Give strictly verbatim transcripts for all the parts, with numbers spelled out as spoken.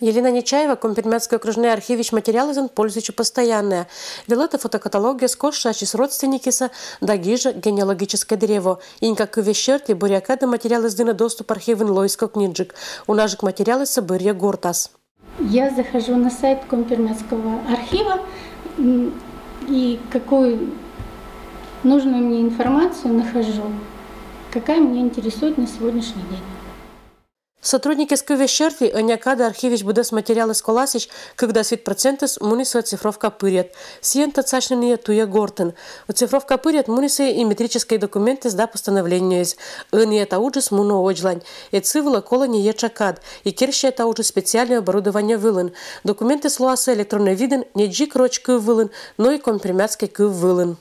Елена Нечаева Коми-Пермяцкӧй окружнӧй архивысь материалъясӧн пользуйтчӧ постояннӧя. Велӧдӧ фотокаталогъяс, кошкӧ ачыс родственникъясӧс да гижӧ генеалогическӧй древо. Инька кывйӧ серти, бӧръя кадӧ материалъяс дінӧ доступ архивын лоис кокниджык. Унажык материалъяссӧ бӧрйӧ гортас. Я захожу на сайт Коми-Пермяцкого архива и какую нужную мне информацию нахожу, какая меня интересует на сегодняшний день. Сотрудникъяс кывйӧ серти, ӧнія кадӧ архивысь быдӧс материалъяс коласьӧсь кыкдас вит процентыс мунісӧ оцифровка пырйӧд. Сійӧн тӧдсасьны найӧ туйӧ гортын. Оцифровка пырйӧд мунісӧ и метрическӧй документъяс да постановлениеыс. Ӧнія та уджыс мунӧ водзлань. Ӧд сы вылӧ колӧ не етша кад. И керсьӧ та уджыс специальнӧй оборудование вылын. Документъяс лоасӧ электроннӧй видын не дзик роч кыв вылын, но и коми-пермяцкӧй кыв вылын.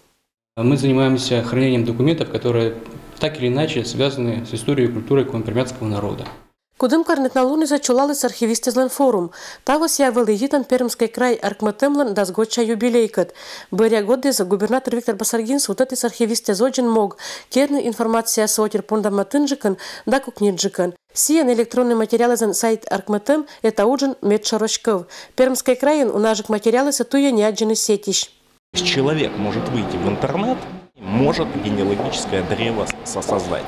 Мы занимаемся хранением документов, которые так или иначе связаны с историей и культурой коми-пермяцкого народа. Кудымкарын этнолунъясӧ чолаліс архивистъяслӧн форум. Та во сійӧ вӧлі йитӧм Пермскӧй край Аркмӧтӧмлӧн дас годся юбилейкӧд. Бӧръя годъясӧ губернатор Виктор Басаргин сутӧдіс архивистъяс водзын мог керны информациясӧ отир понда матынджыкӧн да кокниджыкӧн. Сійӧн электроннӧй материалъясӧн сайт Аркмӧтӧм — ӧд та уджын медшӧр оз ков. Пермскӧй крайын унажык материалъяссӧ туйӧ не аддзыны сетьысь. Человек может выйти в интернет, может генеалогическое древо создать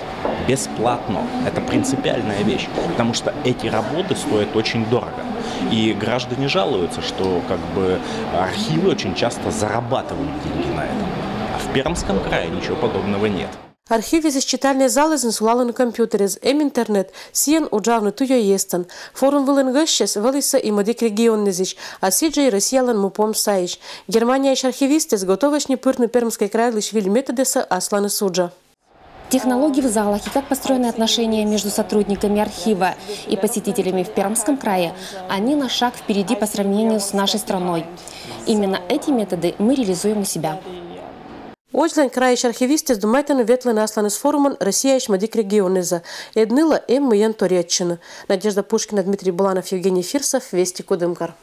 бесплатно. Это принципиальная вещь, потому что эти работы стоят очень дорого. И граждане жалуются, что как бы архивы очень часто зарабатывают деньги на этом. А в Пермском крае ничего подобного нет. Архивъясысь читальнӧй залъясын сулалӧны компьютеръяс, эм интернет, сійӧн уджавны туйӧ естӧн. Форум вылын гӧсьтъяс вӧлісӧ и мӧдік регионъясысь, а сідзжӧ и Россиялӧн му пом сайысь. Германияысь архивистъяс готовӧсь нин пырны Пермскӧй крайлысь выль методъясӧ асланыс уджӧ. Технологии в залах и как построены отношения между сотрудниками архива и посетителями в Пермском крае, они на шаг впереди по сравнению с нашей страной. Именно эти методы мы реализуем у себя. Водзлань крайысь архивистъяс думайтӧны ветлыны асланыс форумӧн Россияысь мӧдік регионъясӧ. Ӧд нылӧ эм мыйӧн торйӧдчыны. Надежда Пушкина, Дмитрий Буланов, Евгений Фирсов, Вести, Кудымкар.